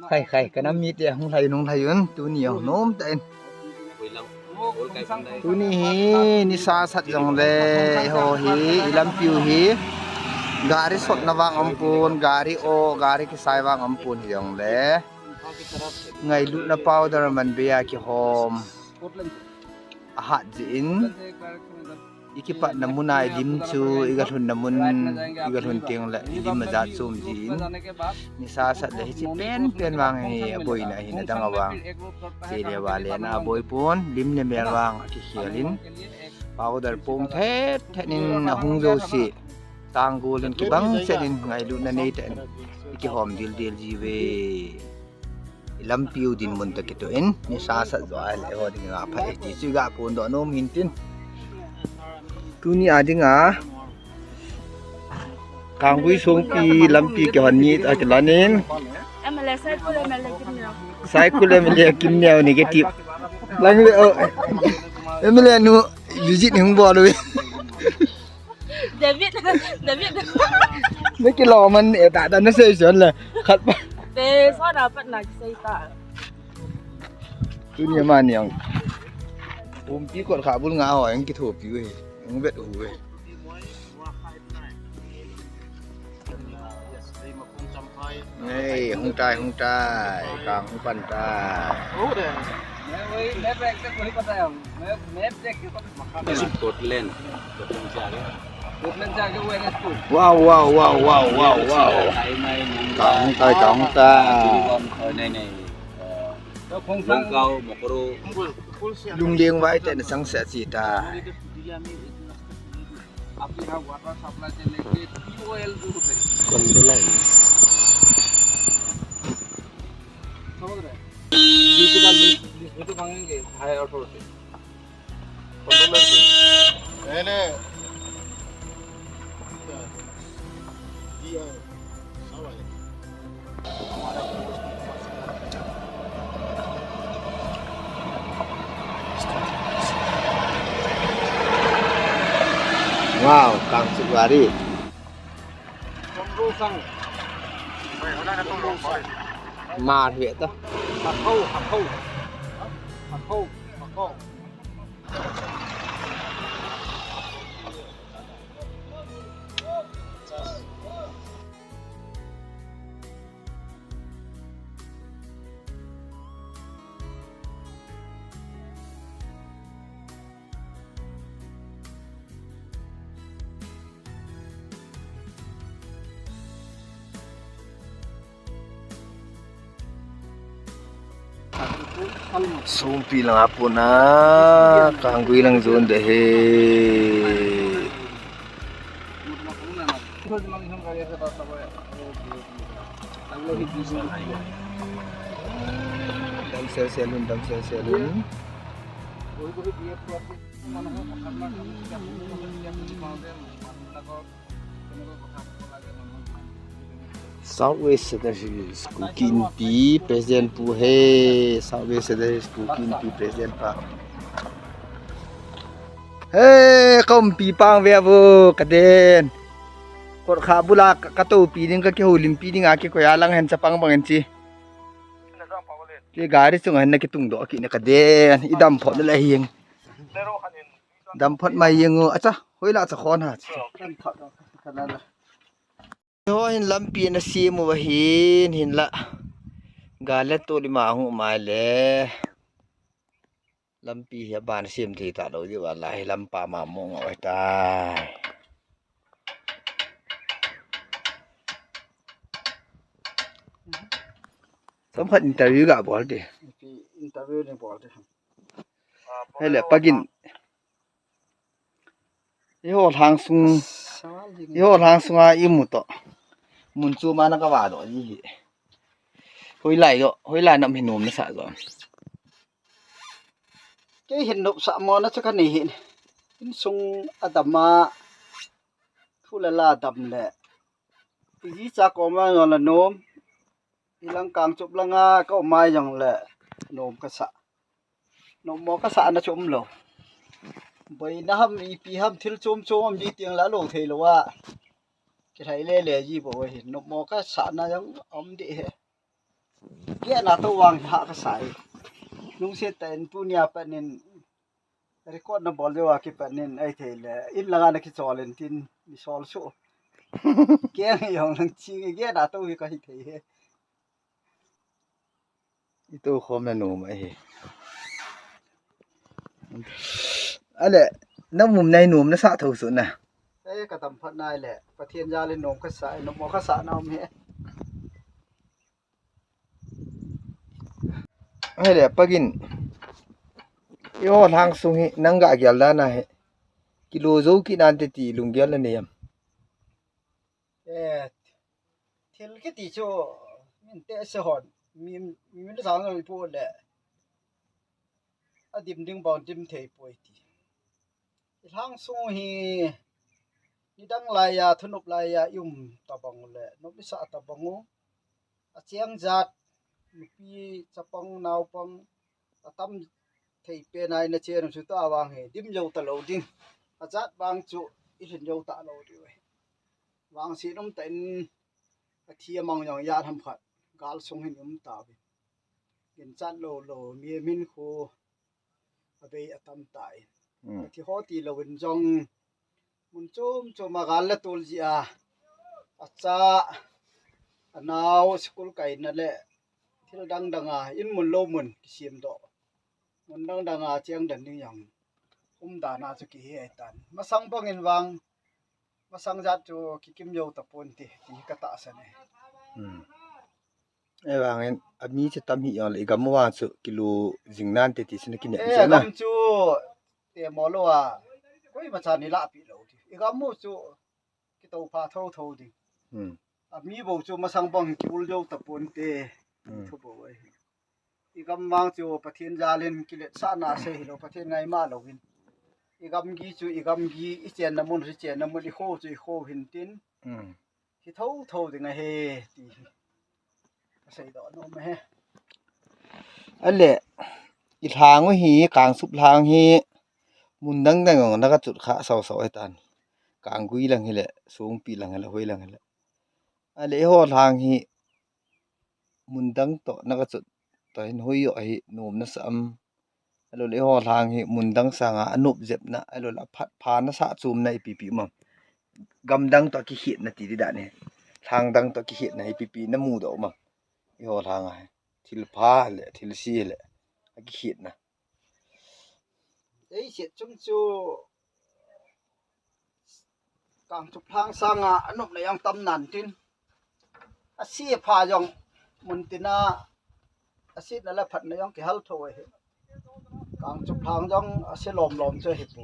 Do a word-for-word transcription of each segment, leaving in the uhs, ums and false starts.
Khai khai, kanam mite hung lhai un, hung lhai un, tuni hung nom tan. Tuni hi nisa sat jongle, ho hi, i lampiu hi. Gari sotna vang umpon, gari o, gari kisai vang umpon hijongle, ngailutna powder man beiya kihom. Ahat jeh in, i kipatna mun a i lim chu, i galhunna mun, i galhun tengle i lim ajat chom jin. Nisa sat le hiche pen pen vang hi aboina ahin, adang a vang chele vale na aboi pon, lim le mel vang akikhel in, powder pong thet thet in ahung jouse. Tanggol in kibang chet in ngailutna nei tah in i kihom dildel jiuve. I lampiu dinmun toh kitoh in, nisa sat jo ahile eiho dinga phai ti chu i ga phondoh nom hin tin. Tuni a dinga Kanggui Songpi lampi kihon ni akilan in. M L A Saikul, M L A Kimneo. Saikul M L A Kimneo negative. Lang le, oh. M L A nu visit ni hung bol uve. David, David. Na kilom man e, ta, ta, na sei son le. Khat pa. Te, so na pat na sei ta. Tuni ama niang. Umpi kot kha bul nga ho, ang kithopi uve. Ang vet uve. Nei, hung tai, hung tai, kang hung pan tai. Scotland. Scotland se aage wo hai na school. Wow, wow, wow, wow, wow, wow. Kang hung tai, kang hung tai. Nei, nei. Longkao, Mokoro. Lungleng vai te na sang se chi tai. आपके यहाँ water supply से लेके ट्यूबवेल जो होते हैं। Condolence. समझ रहे हैं? बीस का लिस्ट, लिस्ट में तो मांगेंगे, हायर अथॉरिटी। Condolence. मैंने दिया है। Wow, kang sugari. Mar hue to. Songpi lang a pon a, Kanggui lang jon de he. Dam sel sel un, dam sel sel un. South West Sadar Hills Kuki Inpi President pu he, South West Sadar Hills Kuki Inpi President pa. He, ka umpi pang ve vo, ka den. Kot kha bula ka, ka topi ding, ka kihoulimpi ding a kikoi a lang hen chapang bang hen chi. Ke gari chunga hin na kitung doh kit na ka den. I dam phot le hing. Dam phot mai jeng u. Acha, hoilah cha khon ha. Ho hin lampi na sem uva hin, hinlah. Gal le tol ima hung um a le. Lampi hi aban sem thei talou diu a, lai lampa ma mong a tai. Chomkhat interview ga bol te. Interview ni bol te. Hele pagin. Eiho lhang sung, eiho lhang sunga imu toh. Mun chu mana ka va doh ji hi. Hoilai jo, hoilai nam hi nom nasa jo. Kei hin nopsah mona chu ka nei hi. Insung adam a, thu le la adam le. Iji cha koma jong le nom. Ilang Kangchup langa ka um a jong le nom ka sa. Nopmo ka sahna chu umlou. Boina ham, ipi ham, thil chom chom um ji teng la lou thei lou a. Kilhai le le ji bou hi. Nopmo ka sahna jong um deh he. Kei na to vang ha ka sai. Nung se ta in tunia pa nin record na bol jo a ki pa nin ai thei le. In langa na ki chol in tin ni sol su. Kei ni yong lang chi nge na to hi ka hi thei he. I to khom na nom ahi. Ale, na mum nai nom na sa tho su na. Ei, ka tam phat nai le. Pathian jal in nom ka sa, nom ka sa na um he. Hele, pagin. Eiho lhang sung hi, nang ga gel dan a hi. Kilo jo ki nan te ti lunggel na nei am. Eh, thil kiti chu min te se hon, min, min sang lo pu le. A dim ding bang dim thei poi ti. I lhang sung hi, nidang lai a, thunop lai a, i um ta bang u le, nop i sa ta bang u. A chiang jat, nupi, chapang, naupang, a tam thei pen a i na chen chu ta vang hi, dim jo ta lo ding. A jat vang chu, i lhin jo ta lo ding. Vang si num ta in, a thi a mang jong ya tham khat, gal sung hin um ta vi. Gin chat lo lo, mi min khu, a bei a tam ta in. Hmm. A thi ho ti lo in jong, mun chom chom a gal la tul ji a, a cha, a nau, school kai na le, thil dang dang a, in mun lo mun, ki sim do. Mun dang dang a, chiang dan ding jong, um dan a chu ki he ai tan. Masang bang in vang, masang jat chu ki kim jo ta pon ti, ti ka ta sa ne. Hmm. E vang in, a mi chu tam hi jong le, i gam vang chu, kilo jing nan te ti sin ki ne. E, chu na. Gam chu, te mo lo a, koi ma cha ni la pi lo ti. I gam mu chu, ki to pha tho tho ding. Hmm. A mi bo chu masang bang ki ul jo ta pon te. Hmm. Thu bo ai. I gam vang chu Pathian jal in ki let sa na se hi lo Pathian ngai ma lo in. I gam gi chu i gam gi i chen na mun i chen na mun i kho chu i kho hin tin. Hmm. Hi tho tho ding a he ti. Ka sei do no ma he. Ale i lhang u hi kang sup lhang hi. Mun dang dang jong na ka chut kha sau sau he tan. Kang gui lang hi le, sung pi lang hi le, hoi lang hi le. Ale eiho lhang hi mun dang to na ka chut to hin hoi jo hi nom na sa am. Alo le eiho lhang hi mun dang sanga a nop jep na, alo le a phat pha na sa chum na ipi pi ma. Gam dang to ki hit na ti di da ne. Lhang dang to ki hit na ipi pi na mu do ma. Eiho lhang a hi. Thil pha le, thil si le. A ki hit na. Ei, siat chung chu kang chu phang sanga a nop na jong tam nan tin. A si pha jong mun tin a, a si na la phat na jong ki hal tho e. Kang chu phang jong a si lom lom chu hi pu.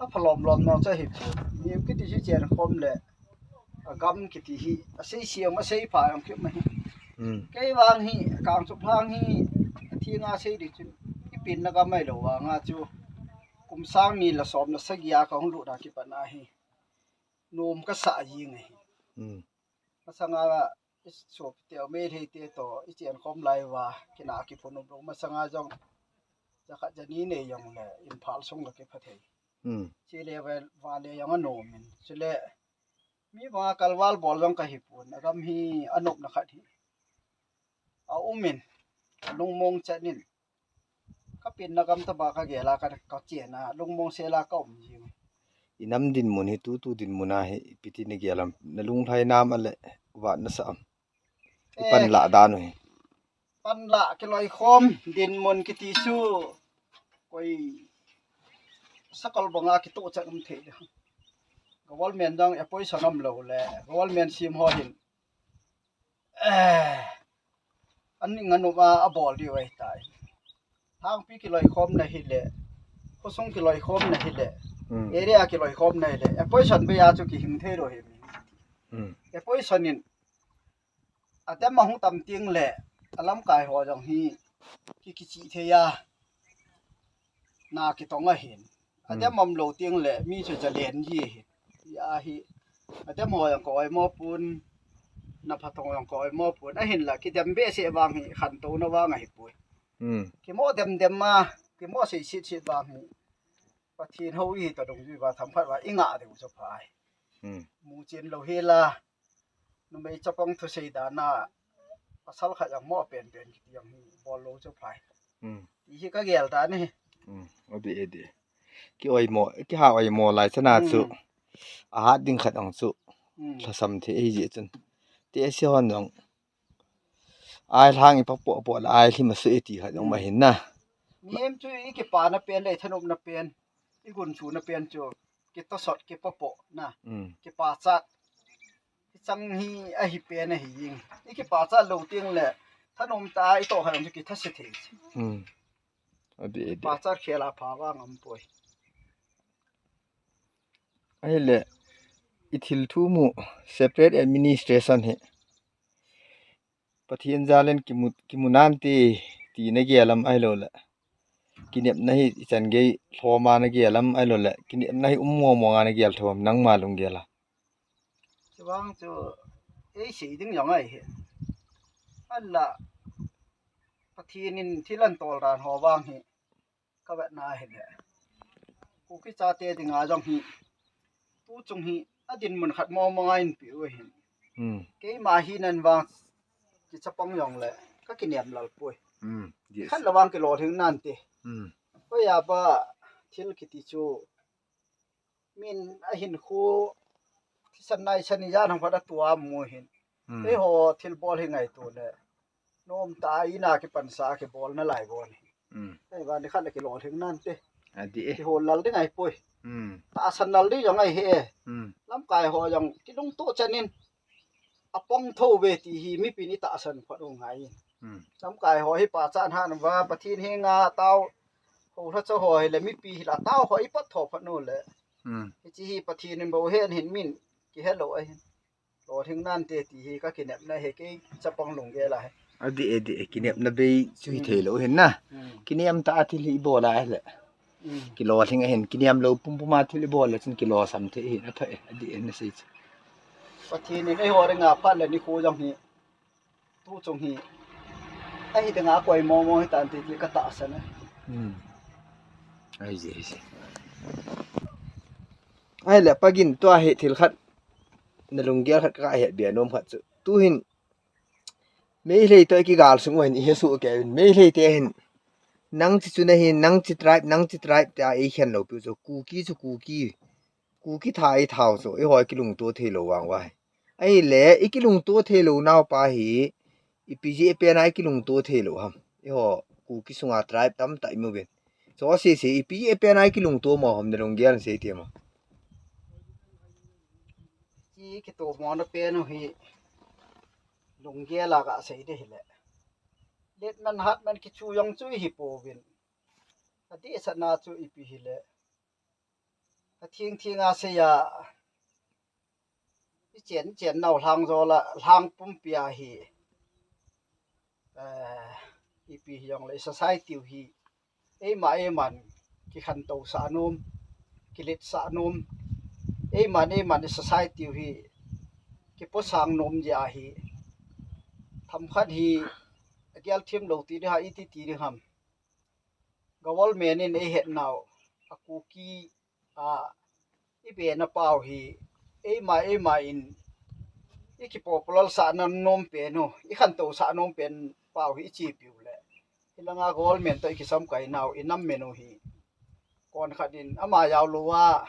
A pha lom lom no chu hi pu. Ni ki ti si chen khom le. A gam kiti hi, a sei siam, a sei pha ang kip mai. Hmm. Kei vang hi, kang chu phang hi, a thi nga sei di chu, i pin na gam mai lo vang a chu, kum sang ni la som na sagi a ka hung lu na ki pa na hi, nom ka sa ji ngai hi. Hmm. Masanga, i so te o me thei te to, i chen khom lai va, ki na ki phun um lo, masanga jong, ja khat ja ni nei jong le, Imphal sung la ki pha thei. Hmm. Chi le va, va le jong a nom in, chi le, Mi banga kalval bol jong ka hi pon, a gam hi a nopna khat hi. A um in, a lungmong chan in. Ka pin na gam taba ka gel a ka, ka chen a, lungmong sel a ka um jing. I nam dinmun hi tutu dinmun a hi, ipi ti na gel am, na lunglhai nam a le, vat na sa am. I pan la dan u hi. Pan la kiloi khom dinmun kiti chu koi sakol banga kitoh chan um thei le. Government dang appoint sa ngam lo le. Government sim ho hin. Eh, an ning an um a, a bol diu ahi tai. Thangpi kiloi khom na hi le. Khosung kiloi khom na hi le. Hmm. Area kiloi khom na hi le. Appoint sa be a chu kihing thei lo hi. Hmm. Appoint sa in Atem a hung tam ting le, a lamkai ho jong hi, ki kichi thei a, na kitong a hin. Atem um lo ting le, mi chu jalen ji hin. Ya hi, atem ho jong ko ai mo pun, na phatong jong ko ai mo pun. A hin la, kidem be se vang hi, khan to na vang a hi pui. Hmm. Kimo dem dem ma, kimo sei sit sit vang hi. Pathen ho i ta dong ji va tham phat va, i nga deu chu phai. Hmm. Mu chen lo hi la. Numei chapang thusei dan a, pasal khat jong mo pen pen kiti jong hi bol lou chu phai. Hmm. Ti hi ka gel ta ni. Hmm. Adi, adi. Ki oimo, ki ha oimo lai chana chu. Hmm. A hat ding khat ong chu. Hmm. Lhasam thei ahi jeh chun. Ti a si hon jong. Ai lhang i pa po po la ai lhim a su e ti khat jong ma hin na. Mihem chu i kipana pen le i thanopna pen, i gunchuna pen chu kitosot, kipopo na. Hmm. Kipachat. Kichang hi ahi pen ahi jing. I kipachat lou teng le thanom ta i toh khat jong chu kithase thei. Hmm. Adi, adi. Kipachat khel a pha vang um poi. Ahile, i thil thu mu separate administration hi Pathen jal in kimu, kimu nante ti na gel am ahilou le. Kinepna hi i chan gei lhom a na gel am ahilou le. Kinepna hi um mong mong a na gel thou am nangma lunggel a. Chuvang chu ei sei ding jong ahi. Ahinla Pathen in thil ahin tol dan ho vang hi ka vetna ahi le. Kuki chate dinga jong hi tu chung hi a dinmun khat mong mong a in pe u ahin. Hmm. Keima hi nan vang kichapang jong le ka kinem lal poi. Hmm. Yes. Khat le vang kilolhing nante. Hmm. Hoi a ba thil kiti chu min a hinkho thisan naisan i jan hong phat a tua mu hin. Hmm. Eiho thil bol hi ngaito le. Nom ta i na kipansa kibol na lai bol hi. Hmm. Ei vang ni khat le kilolhing nante. Adi e. Kihol lal ding ahi poi. Hmm. Tahsan lal ding jong ahi e. Hmm. Lamkai ho jong kilungto chan in. A pang tho ve ti hi mipin i tahsan phat u ngai. Hmm. Lamkai ho hi pachat han va Pathen henga tao ho lha cha ho hi le mipi hi la tao ho i pat tho phat u le. Hmm. Hichi hi Pathen in bou hen hin min kihe lou ahin. Lolhing nante ti hi ka kinepna hi kei chapang lunggel ahi. Adi, adi, kinepna bei chu hi thei lou hin na. Hmm. Kinem ta a thil hi i bol a hi le. Hmm. Kilolhing ahin, kinem lou pum pum a thil i bol le chun kilosam thei hin, apha e, adi e na sei chu. Pathen in eiho dinga phat le nikho jong hi, tu chung hi, ahi dinga koi mong mong hi tante ti ka tahsan e. Hmm. Ahi je, ahi je. Ahile, pagin tua hi thil khat, na lunggel khat ka het bia nom khat chu. Tu hin, Meitei toh i kigal sung u hin i he suh kei un. Meitei te hin nang chi chu na hin, nang chi tribe, nang chi tribe tia ei khen lou piu chu. Kuki chu Kuki. Kuki tha ei thau chu. Eiho i kilungto thei lou vang uva hi. Ahile, i kilungto thei lou nau pa hi, ipi jeh a pen a i kilungto thei lou ham. Eiho Kuki sunga tribe tamtah i mu uvin. Chu sese, ipi jeh a pen a i kilungto mo ham na lunggel sei ti mo. Chi kitomo na pen u hi lunggel a ka sei de hile. Let man hat man kichu jong chu hi pouvin. Adeh sahna chu ipi hile. Ka thing thing a sei a. I chen chen nau lhang jo la lhang pumpi a hi. Eh, ipi hi jong le society u hi. Eima eiman kikhantou sah nom, kilet sah nom, eiman eiman i society u hi kiposang nom jeh ahi. Themkhat hi agel thim lou ti ding ham, iti ti ding ham. Government in ei het nau, a Kuki a i be na pau hi, eima eima in i kipopulal sah na nom pen u, i khantou sah nom pen pau hi i chepiu le. Hilanga government toh i kisamkai nau, i nam men u hi. Kon khat in ama jao lou a,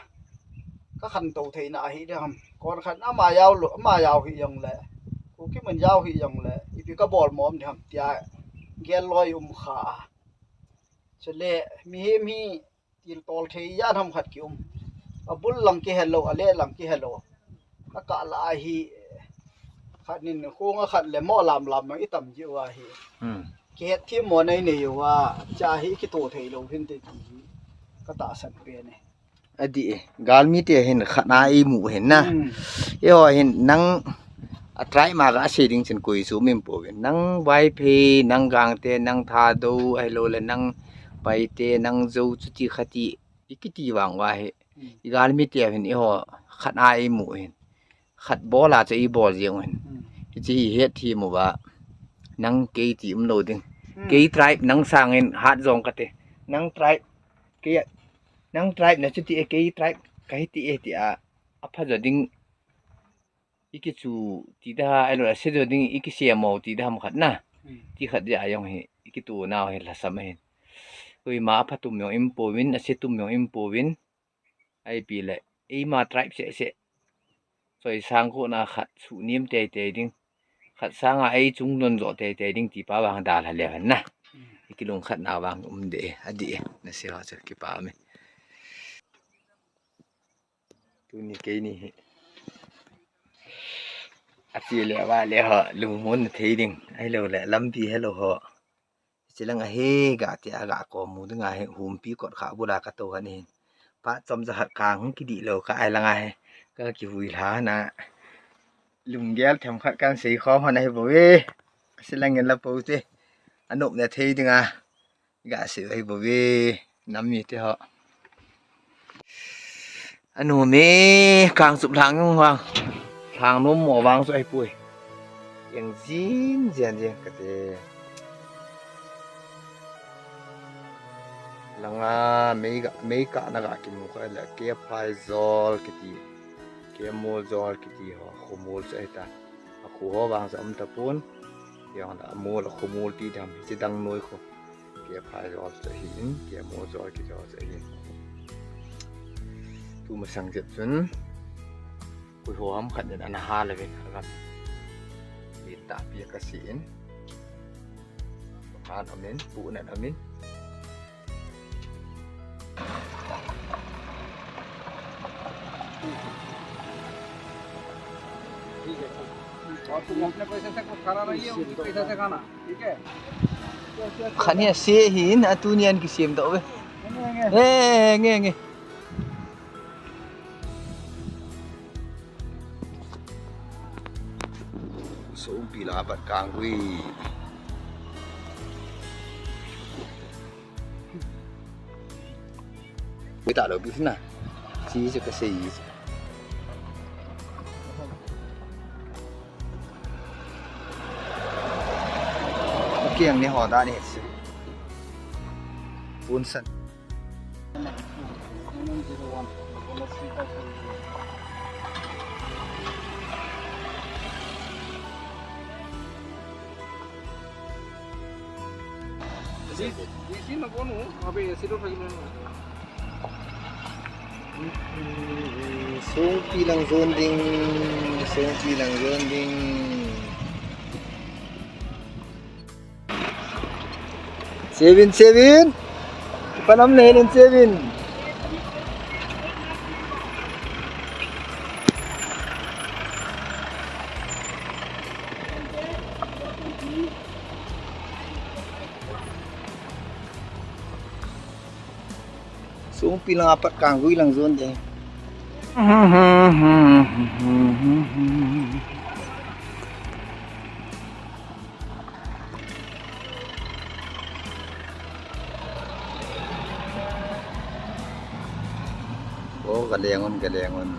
ka khantou theina ahi ding ham. Kon khat in ama jao lou, ama jao hi jong le. Kuki mun jao hi jong le. Ipi ka bol mom ding ham tia. Gel loi um kha. Chule, mihem hi, Til tol thei jan ham khat ki um. A bul lang kihe lou, a le lang kihe lou. A kah la hi khat nin khong a khat le mo lam lam mang i tam ji u ahi. Hmm. Kihet thim mo nei nei u a, cha hi kito thei lou hin te ti hi ka tahsan pen e. Adih e. Galmi te hin khat na i mu hin na. Hmm. Eiho hin nang a tribe ma ka sei ding chin koi chu min pouvin. Nang Vaiphei, nang Gangte, nang Thadou, ahilou le nang Paite, nang Zou chuti khati, i kiti vang uva hi. Hmm. I galmi te hin eiho khat a i mu hin. Khat bol a chu i bol jeng u hin. Hmm. Hichi hi het thim uva. Nang kei ti um lou ding. Hmm. Kei tribe nang sangin hat jong kate. Nang tribe, kei, nang tribe na chuti e, kei tribe kahi ti e ti a. A pha jo ding. ikichu ti da, ahilou le ase jo ding ikisem mo ti da ham khat na. Hmm. Ti khat ja jong hi, ikitu nau hi lhasam ahin. Koima apha tum jong um pouvin, ase tum jong um pouvin. Ahi pi le, eima tribe seh seh. Choi sang ko na khat suhnem tei tei ding. Khat sanga ei chung non jo tei tei ding ti pa vang dalha le hen na. Hmm. Ikilungkhat na vang um de, adi, na se ho chu kipa me. Tuni keini hi. Ache le ava le ho, lungmon thei ding. Ahilou le, lampi helou ho. Chilang ahi ga ti a ga ko mu ding ahi, humpi kot kha bula ka to kani. Pa chom ja hat kang hung kidi lou ka ai lang ahi. Ka kihui lha na. Lunggel them khat kan sei khom hon ahi bou ve. Chilang in la po te. Anop na thei ding a. Ga sei ahi bou ve. Nam mi te ho. Anu me, kang chup lhang jong vang. Lhang nom mo vang chu ahi poi. Eng jin jian jeng kate. Langa mei ga, mei ka na ga kimu kha le ke phai jol kiti. Ke mol jol kiti ho, khomol chu ahi ta. Akhu ho vang chu um tapon. Jong la mol, khomol ti dam, chi dang noi kho. Ke phai jol chu ahin, ke mol jol kiti ho chu ahin. Tu masang jep chun. Koi ho ham khat nin ana ha le vin agam. Len ta pi ka si in. Han amin, pu nan amin. ठीक है। और तुम अपने पैसे से कुछ खाना नहीं है, उनके पैसे से खाना, ठीक है? Khat ni ase hin, atu ni an kisem tau ve. Nge, nge, nge. Songpi lang apat kang gui. Kita lo bisna. Si se ka sei. Kiang ni ho da ni si. Punsan. Songpi lang jon ding, songpi lang jon ding. Sevin, Sevin. Panam na helin Sevin. Songpi lang apat kang gui lang jon de. O, galengon, galengon.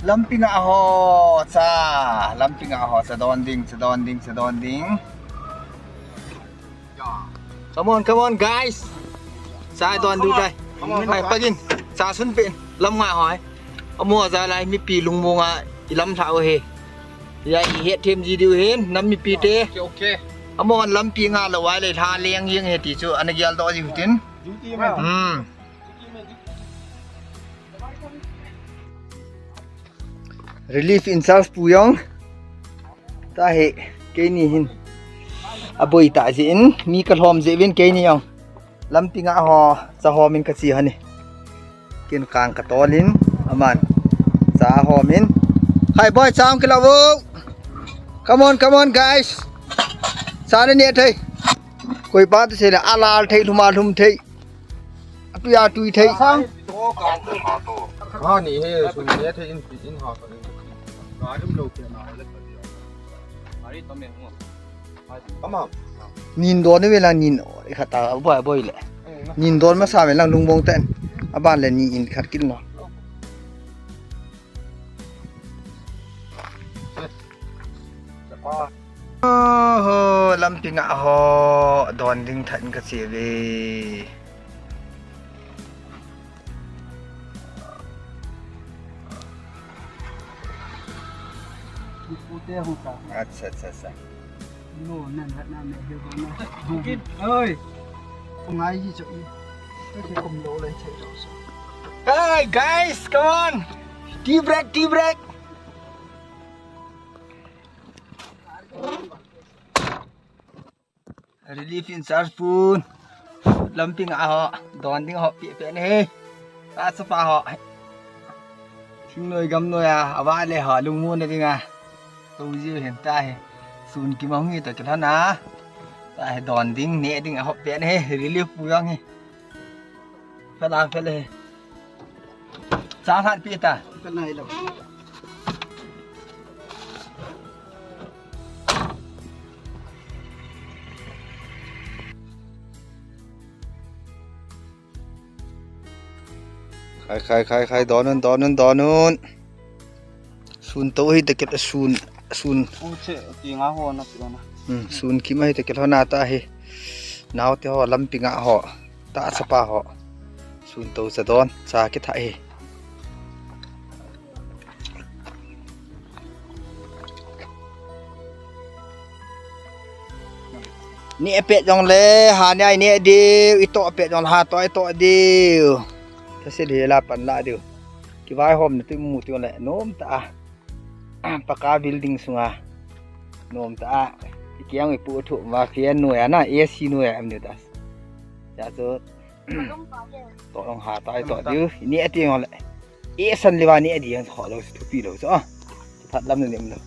Lampi nga ho cha, lampi nga ho cha don ding, cha don ding, cha don ding. Come on, come on, guys. Sa don du kai. Hai pagin. Sa sun pe lam nga hoi. Amo ja lai mipi lungmong a ilam tha o he. Ya i het them ji diu hin nam mipi te. Okay, okay. Amo lampi nga lo wai le tha leng yeng he ti chu ana gial do ji hutin. Hmm. Relief in charge pu jong. Tahi, keini hin. Aboi ta jin, mi kalhom jeh vin keini jong. Lampi nga ho, cha hom in kachi hani. Kin kang katol in, aman. Cha hom in. Hai boy, cha hom kila vo. Come on, come on, guys. Cha ne thei. Koi pa tu se la alal thei, lhum a lhum thei. Atui a tui thei. Ha ni he, sun ne thei in, in ha ka in. Ka rim lo ke na le ka dia. Ari to me mo. Kama. Nin don ve lang nin, i khat ta boi boi le. Nin don masa ve lang lungmong ten. Aban le ni in khat kil no. Oho, lampi nga ho, don ding than ka che ve. Te hung ta. Acha, acha, acha. Lo nan hat na me hi ko na. Kin. Oi. Ngai ji chu. Ko ki kum lo le che lo so. Hey guys, come on. Tea break, tea break. Relief in charge pun. Lampi nga ho, don ding ho, pi pi ne. Ta sa pa ho. Sing noi gam noi a, ava le ho, lungmon na ding a. Tu jiu hin ta he. Sun ki mong hi ta ki lhana. Ta he don ding, ne ding a ho pi ne, relief pu yang he. Pela, pela he. Chang han pi ta. Ka nai lo. Khai, khai, khai, khai, don un, don un, don un. Sun to hi ta kel, sun, sun. U che, ti nga ho na pi na. Hmm, sun ki ma hi ta kel ho na ta hi. Nau te ho, lampi nga ho. Ta sa pa ho. Sun to sa don, sa ki tha hi. Ni a pet jong le, ha ni ai ni diu, i to a pet jong le, ha to i to diu. Ta se le la pan la diu. Ki vai hom na tu mu tu le, nom ta a. Paka building sunga. Nom ta a. I kiang i pu thu ma fian nu ya na, A C nu ya am ni ta. Ya so. To long ha ta i to diu, ni a ti jong le. A san le va ni a di jong kho lo, thupi lo so. Phat lam ni lo.